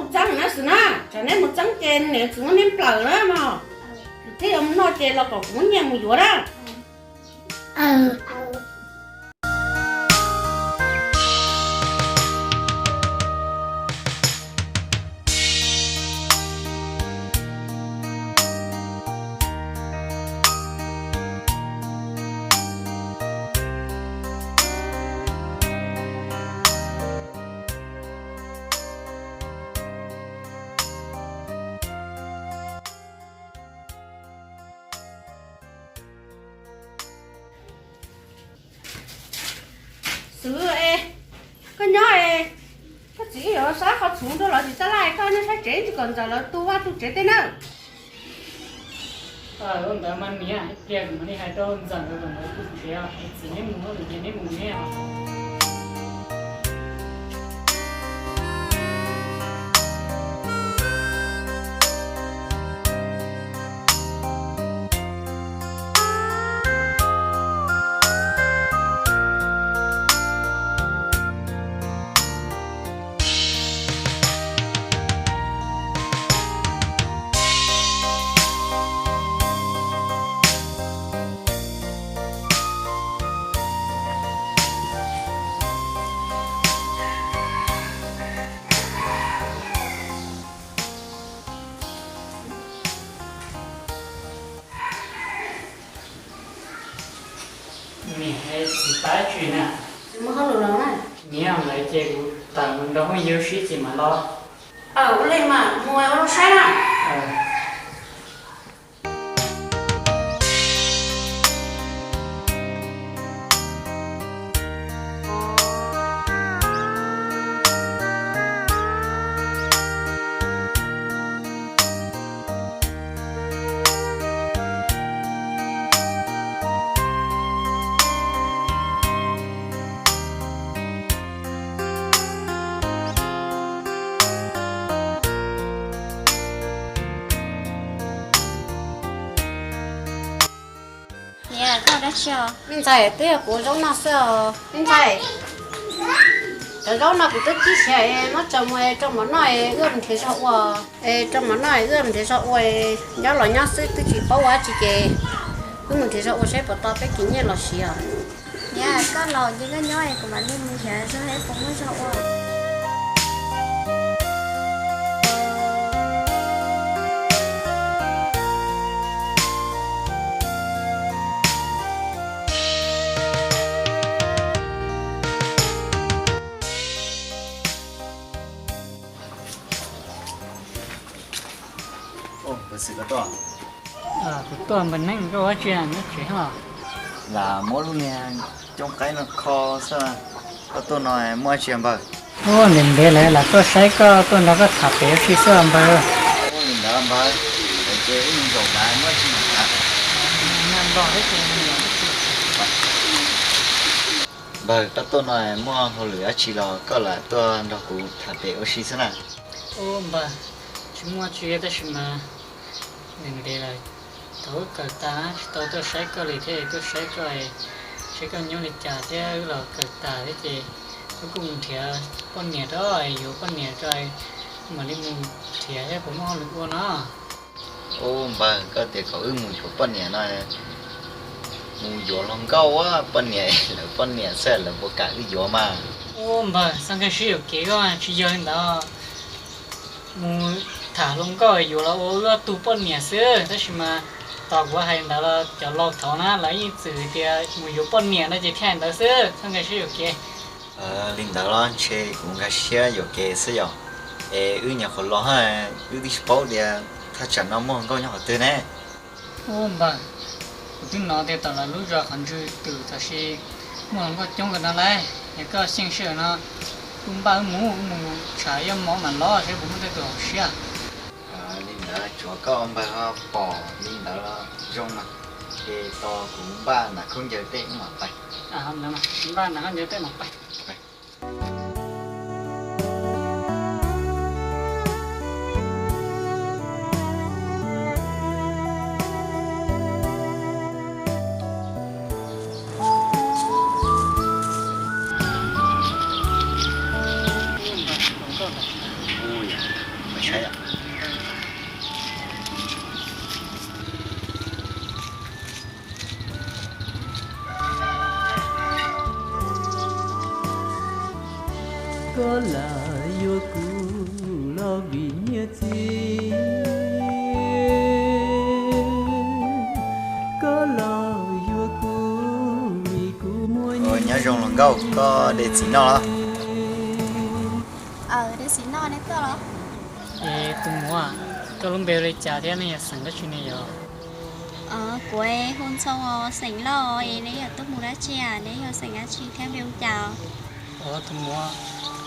Txeeb na Xwm na, tsam neb mus txeeb ces niam txiv muab neb nplawm na mog. Thiab yuav mus noj ces los kom kuv muab nyiaj mus yuav na. Xwm es, koj nyob es, koj txiv yuav xa qhov txhuv rau lawv txiv xab laj, koj nyob sab tsev tsis kom ntxawm lawv tu vaj tu tsev tej nawb. Ua ntawd mas niam, ib pliag kuv mam li hais rau ntxawm nkawd kom nkawd tu tsev os, txiv neb mus hauj lwm ces neb mus neb os. Niam, txiv pab tsi na? Txiv mus hauj lwm los na. Niam, lawv ces kuv tawm mus nrog phooj ywg sib ces mam los. Aw, ua li mas mus ua zoo saib na. Niam, koj ua dab tsi os? Me ntxhais, twb yog kuv ua zaub noj xwb os. Me ntxhais, cov zaub no kuv twb kib siav es muab tso mus rau mov noj es wb mus nrhiav zog ua. Es rau mov noj es wb mus nrhiav zog ua, nyob los nyob xwb twb tsis paub ua dab tsi ces wb mus nrhiav zog ua saib puas tau peb kev nyiaj los siv os. Niam, koj los ces koj nyob es kuv mam li mus nrhiav zog es puas muaj zog ua. Kuv tuaj npawg Neej, koj ua dab tsi nyob tsev os? Lam muab lub niag cooj qaib no kho xwb. Koj tuaj no muaj dab tsi npawg? Ua ntev ntev lawm lam tuaj saib koj, tuaj nrog koj tham pem ua si xwb npawg. Ua li ntawd npawg, ces wb mus zaum mas muaj dab tsi tham. Npawg, koj tuaj no muaj hauj lwm dab tsi los koj lam tuaj nrog kuv tham pem ua si xwb na? Ua npawg, tsis muaj tsi tab sis mas ntev ntev lawm, thaum wb kawm tas tsis tau tuaj saib koj li thiab, tuaj saib koj, saib koj nyob li cas thiab wb los kawm tas thiab ces wb kuj mus nrhiav poj niam rau, yuav poj niam rau, mam li mus nrhiav thiab puas muaj hauj lwm ua no. Ua npawg, koj tias kom wb mus yuav poj niam no, mus yuav hluas nkauj ua poj niam, lawv poj niam xwb lawv puas kam wb yuav mas. Ua npawg, txoj kev sib yuam kev koj tsis yog li ntawd. Mus tham hluas nkauj yuav los ua wb ob tug poj niam xwb, tab sis mas tos kuv hais ntawd los cov laus thaud na lawv yeej txwm tias mus yuav poj niam no ces thiaj hais ntawd xwb, txoj kev sib yuam kev. Li ntawd los ntshe kuv nkag siab yuam kev xwb yom. Es wb nyuam qhuav los, wb twb tsis paub tias thaj tsam no muaj hluas nkauj nyob qhov twg ne. Ua npawg, kuv twb hnov tias tom lawv lub zos qhov ntswg twm tam sim muaj hluas nkauj coob kawg no lauj. Yog koj xyeej sij hawm no kuj npaj wb mus, wb mus tsham ib ob hmo mam los seb puas muaj tej tus hauv siab. Li ntawd tsuav koj npawg ho pom li ntawd los zoo mas, ces tos kuv npaj nram khaub ncaws tej wb mam pais. Npaj nram khaub ncaws tej mam pais. Koj lam yuav kuv los vim nyiaj txiag, koj los yuav kuv vim kuv muaj nyiaj. Nyob zoo los nkauj, koj de txiv noj los? De txiv noj, nej tuaj los? Es tus muam, koj lub npe hu li cas thiab nej yog xeem dab tsi ne yog? Kuv hu Ntxhoo, xeem Lauj. Es neb yog tuaj mus dab tsi, neb yog xeem dab tsi thiab npe hu cas? Tus muam,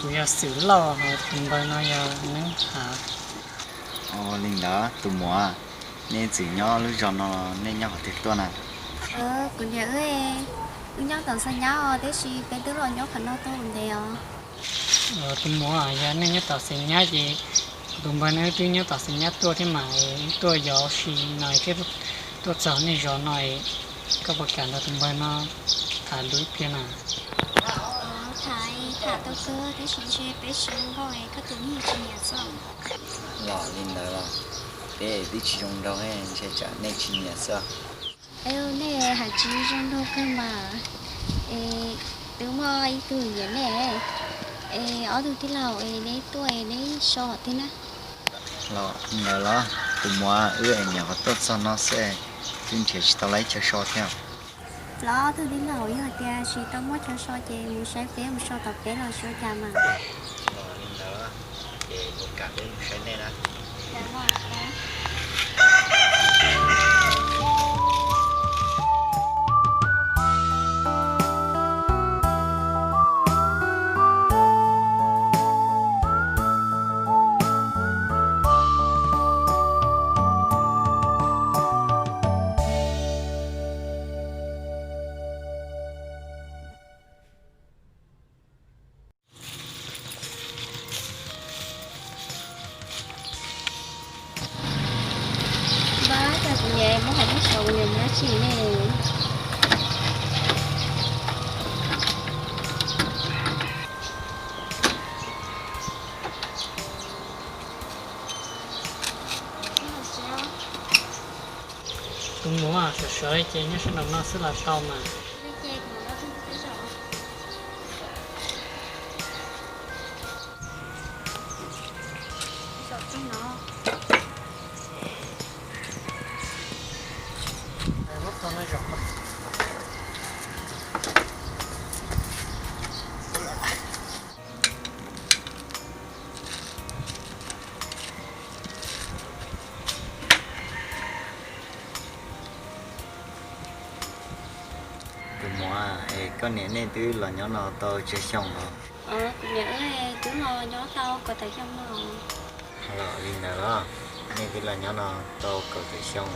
kuv yog xeem Lauj, tus npawg no yog Neeb Hav. Li ntawd tus muam, nej txawm nyob lub zos no, nej nyob qhov twg tuaj na? Kuv niam wb, wb nyob tom Xeem Nyab os, tiam sis peb twb los nyob qhov no tau ntev os. Tus muam, yog nej nyob tom Xeem Nyab ces tus npawg no wb twb nyob tom Xeem Nyab tuaj thiab mas, wb tuaj yos ua si no thiab tuaj txog nej zos no, koj puas kam nrog tus npawg no tham lus ib pliag na? Tham, tham tau kawg, tiam sis ntshe peb tsis zoo nkauj, koj tus yeej tsis nyiam xwb. Los li ntawd los, peb twb tsis zoo nraug, ntshe tsam nej tsis nyiam xwb. Nej hais tsis zoo nraug kawg mas. Es twb muaj ib tug nyiam nej, es ob tug tij laug es neb tuaj es neb so qhov twg na? Los li ntawd los, tus muam, wb es nyuam qhuav tuaj txog no xwb, twb nrhiav tsis tau lawv ib chaw so thiab. Los ob tug tij laug, yog hais tias tsis tau muaj chaw so ces mus saib peb mus so tom peb los tsis ua cas mas. Los li ntawd, ces kuv kam peb mus saib nej na. Npab, cas kuv niam muab hais lub saum kuv niam mus dab tsi ne? Tus muam, sawv sawv li ces nyob sab nraum no xwb los tau mas. Tus muam, es koj niam nej twb los nyob no tau tsawg xyoo los? Kuv niam wb twb los nyob tau kaum tawm xyoo no. Los li ntawd los, nej twb los nyob no tau kaum tawm xyoo,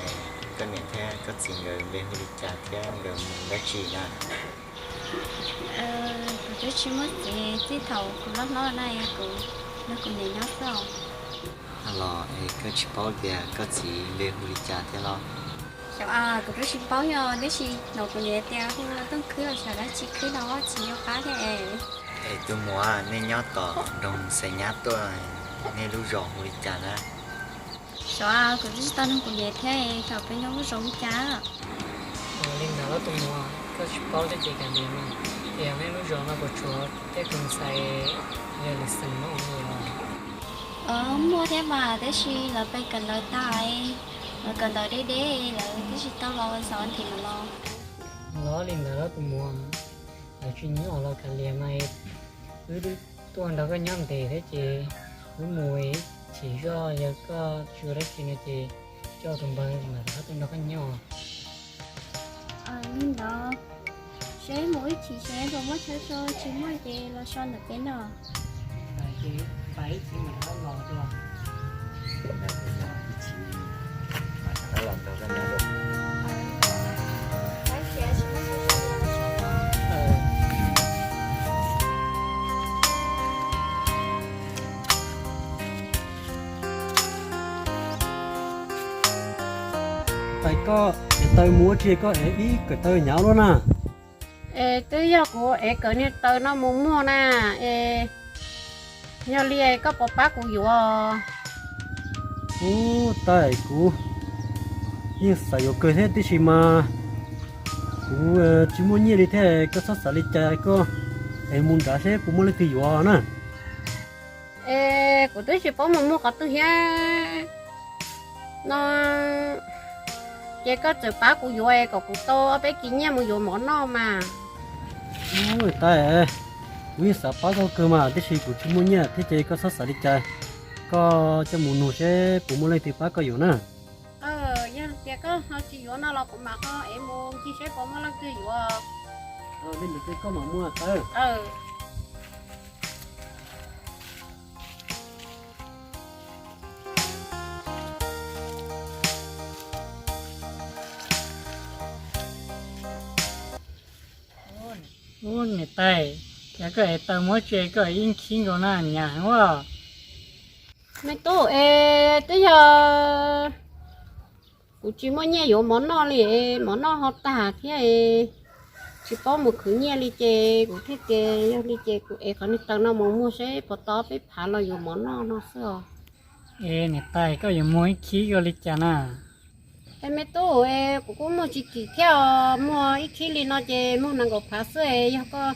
koj niam thiab koj txiv nkawd npe hu li cas thiab nkawd mus dab tsi na? Kuv twb tsis muaj txiv, txij thaum kuv loj hlob na, kuv nrog kuv niam nyob xwb. Los es koj tsis paub tias koj txiv npe hu li cas thiab los? Xyov, kuv twb tsis paub yog, tiam sis hnov kuv niam tias hu Tooj Khwb los xyov dab tsi Khwb no tsis nco qab thiab es. Es tus muam, nej nyob tom nroog Xais Nyab tuaj, nej lub zos hu li cas na? Xyov, kuv twb tsis tau nug kuv niam thiab, xyov peb nyob lub zos hu li cas. Li ntawd los tus muam, koj tsis paub thiab ces kav liam mas. Es nej lub zos no puas tshuav tej tus ntxhais yog lwm xeem no li os? Muaj thiab mas, tiam sis lawv pes kawm ntawv tas, lawv kawm ntawv deb deb lawm, twb tsis tau los xav nrhiav mam los. Los li ntawd los tus muam, lawv tsis nyob los kav liam mas, wb tuaj nrog koj nyob ntev thiab ces wb mus ib chim zoj, yog koj tsis ua dab tsi no ces coj tus npawg mam rov qab tuaj nrog koj nyob. Li ntawd, seb mus ib chim seb puas muaj chaw so, tsis muaj ces los so ntawm peb no. Tais koj ev taw mus ua tsi koj ev ib kawm taw hnyav luaj na. Es twb yog kuv ev kawm niag taw no mus muag na, es yog li koj puas pab kuv yuav? Ub, tais, kuv yeej xav yuav kawg thiab tiam sis mas kuv tsis muaj nyiaj li thiab, koj txhob xav li cas, koj ev mus nrad seb puas muaj leej twg yuav na. Es kuv twb tsis paub mus muag qhov twg thiab no, ces koj txawm pab kuv yuav kom kuv tau ob peb kis nyiaj mus yuav mov noj mas. Niam tais, kuv yeej xav pab koj kawg mas, tiam sis kuv tsis muaj nyiaj thiab ces koj txhob xav li cas. Koj coj mus nug seb puas muaj leej twg pab koj yuav na. Yog tias koj ho tsis yuav no los kuv mam ho ev mus ncig seb puas muaj leej twg yuav. Li ntawd ces koj mam mus tau. Ub, niam tais, cas koj ev taws muab tse koj yeej khib nkaus na, nyas heev ua. Me tub, es twb yog kuv tsis muaj nyiaj yuav mov noj li, mov noj ho tag thiab, tsis paub mus khwv nyiaj li ces kuv thiaj tias yog li ces kuv ev qhov niag taws no mus muag seb puas tau peb phav los yuav mov noj no xwb os. Es niam tais, koj yuav muag ib khib koj li cas na? Es me tub, es kuv kuj muag tsis kim thiab os, muag ib khib li no ces muag nees nkaum phav xwb es, yog koj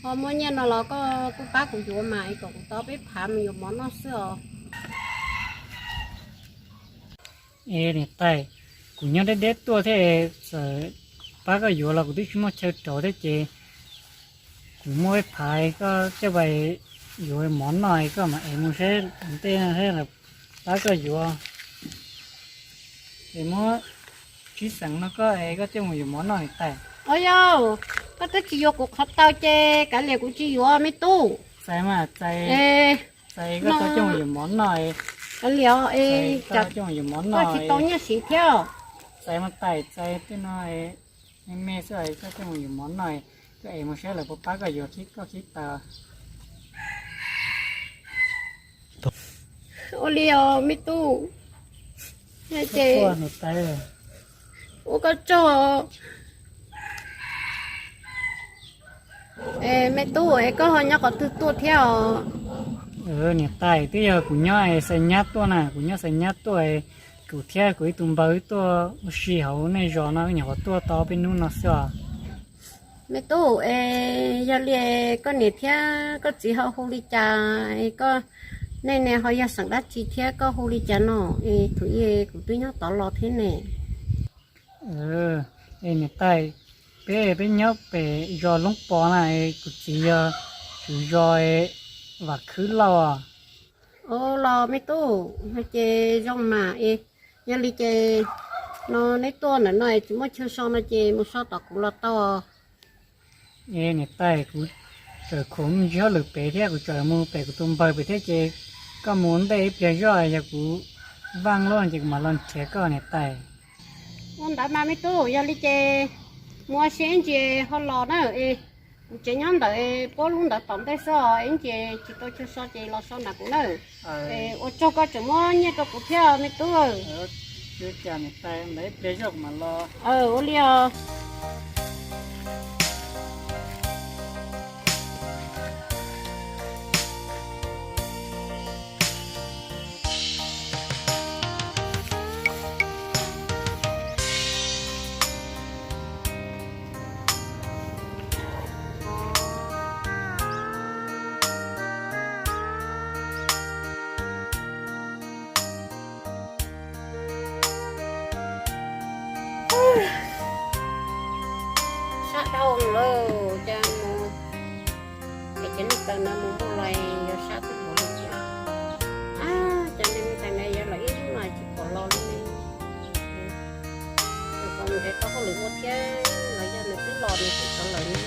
ho muaj nyiaj no los koj kuj pab kuv yuav mas es kom kuv tau peb phav mus yuav mov noj xwb os. Es niam tais, kuv nyob deb deb tuaj thiab, txawm pab koj yuav los kuv twb tsis muaj chaw rauv thiab ces kuv muab peb phav koj coj mus yuav mov noj es koj mam ev mus seb ntej no seb lawv pab koj yuav. Es muab tsib xeem no koj es koj coj mus yuav mov noj niam tais. Au yau, koj twb tsis yuav kuv qhov taws ces kav liam kuv tsis yuav me tub. Txais mas txais, txais koj tau coj mus yuav mov noj. Kav liam, koj tsis tau nyiaj siv thiab. Txais mas tais, txais tej no me me xwb, koj coj mus yuav mov noj, koj ev mus saib lawv puas pab koj yuav koj khib taws. Ua li os me tub. Ces ua koj tsaug. Me tub, es koj ho nyob qhov twg tuaj thiab os? Niam tais, twb yog kuv nyob Xais Nyab tuaj na, kuv nyob Xais Nyab tuaj, kuv thiab kuv ib tug npawg wb tuaj ua si hauv nej zos no, wb nyuam qhuav tuaj tau peb hnub no xwb os. Me tub, es yog li koj niam thiab koj txiv ho hu li cas, koj, nej ne ho yog xeem dab tsi thiab koj hu li cas no? Es thaum ub kuv twb nyob tod los thiab ne. Es niam tais, peb peb nyob pem zos Loob Pov na, kuv txiv yog tswv zos Vam Khwb Lauj. Ua los me tub, ces zoo mas es, yog li ces no neb tuaj ntawm no es tsis muaj chaw so no ces mus so tom kuv los tau. Es niam tais, kuv tseem khuv mus ntsis hauj lwm pem thiab, kuv tseem mus pem kuv tus npawg pem thiab ces koj mus ntej ib pliag zoj, yog kuv vaaj lub ces kuv mam los nrhiav koj niam tais. Ua ntawd mas me tub, yog li ces mus ua si ib ntsis ho los na. Es kuv tsev nyob ntawm puab lub ntawd tom ntej xwb os, ib ntsis tsis tau chaw so ces los so nram kuv na. Es ua tsaug koj tseem muab nyiaj rau kuv thiab me tub. Ua li os. Sab dhau lawm, cas mus, es cov neeg taw no mus muaj los yuav sab tib npaum li cas. Ab, cov neeg taw no yuav los ib hnub no tsis pom los li ne. Nws pom nws tsev tau hauj lwm ua thiab los yog nws twb los nws twb sawv lawm ne.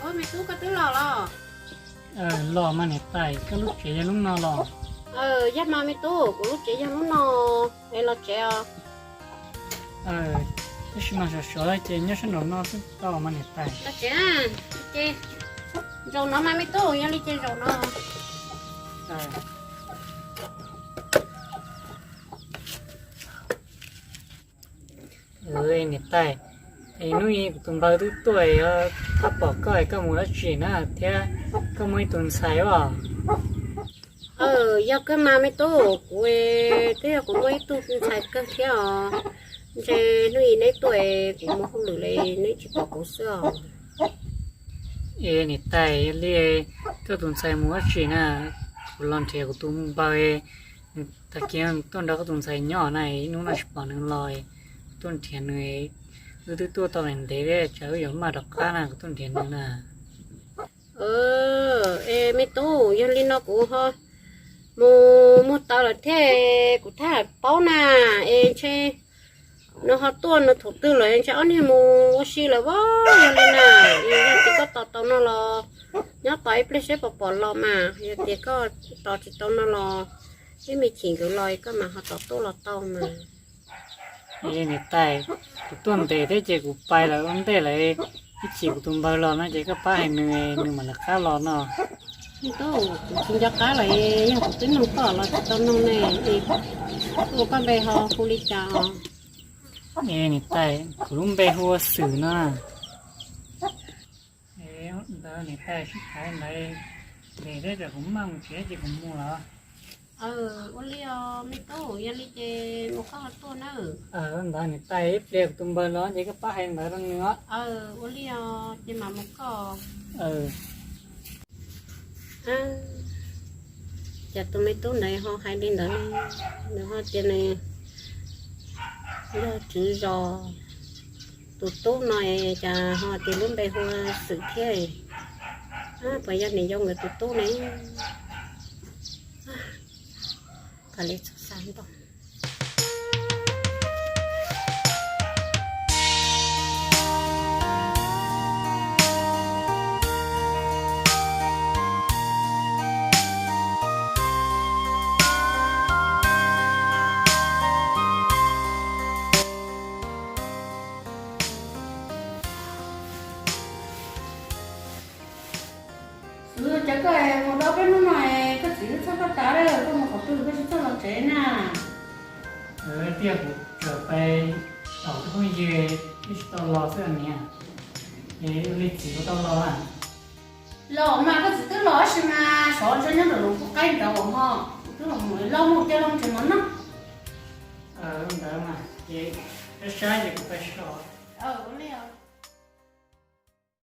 Ub, me tub, koj twb los los? Los mas niam tais, koj lub tsev yog lub no los? Yog mas me tub, kuv lub tsev yog lub no, es los tsev os. Tab sis mas sov sov ces nyob sab nraum no xwb tau mas niam tais. Los tsev, ces zaum no mas me tub, yog li ces zaum no. Niam tais, es hnub ib kuv tus npawg twb tuaj, yog pom koj es koj mus dab tsi na thiab koj muaj ib tug ntxhais os? Yog kawg mas me tub, kuv twb yog kuv muaj ib tug ntxhais kawg thiab os. Ntshe hnub ib neb tuaj kuv mus hauj lwm li neb tsis pom kuv xwb os. Es niam tais, yog li koj tus ntxhais mus dab tsi na? Kuv los nrhiav kuv tus npawg, nws tag kis tuaj nrog koj tus ntxhais nyob na, ib hnub no tsis pom nws los, kuv tuaj nrhiav nws. Wb twb tuaj tau ntev ntev li, tsam wb yuav maj rov qab na, kuv tuaj nrhiav nws na. Es me tub, yog li no kuv ho mus muag taws lawm thiab, kuv thiaj paub na. Es ntshe nws ho tuaj nws thaum twg lawm, ntshe ob niag mus ua si lawm as. Yog li na, yog tias koj tos tau no los nyob tos ib pliag seb puas pom los mas, yog tias koj tos tsis tau no los ib me chim nkawd los koj mam ho tos tuaj los tau mas. Niam tais, kuv tuaj ntev thiab ces kuv pais lawm ua ntej lawm, ib chim kuv tus npawg los no ces koj pab hais nws, nws mam lawv qab los no. Me tub, kuv tsis nco qab lawm, yog kuv twb nug koj los tsis tau nug ne, es ua koj npe ho hu li cas os? Niam tais, kuv lub npe hu ua Xwm no. Ntawd niam tais, sib tham ntawd ntev thiab, kuv maj mus tsev ces kuv mus lawm. Ua li os me tub, yog li ces mus koj ho tuaj na. Ntawd niam tais, ib pliag kuv tus npawg los ces koj pab hais ntawd rau nws os. Ua li os, ces mam mus koj. Cas tus me tub ntawd ho hais li ntawd, nws ho tias nws yog tswv zos, tus tub no cas ho tias lub npe hu Xwm thiab. Puas yog niam yau nkawd tus tub ne? Kav liam txhob xav ntau. Xwm, cas koj mus tau peb hnub no, koj txiv twb txhawj koj tas lawm, koj mus qhov twg koj tsis txawj los tsev na? Tiag, kuv txawm pais tom tus phooj ywg, twb tsis tau los xwb niam. Es ua li txiv puas tau los? Los mas, koj txiv twb los tab sis mas xyov ntshe nyob nraum lub kuj qaib ntawd uas ho, kuv twb los mus lauj mus coj los tsev mov noj. Ntawd mas ces sab sab ces kuv pais so. Ua li os.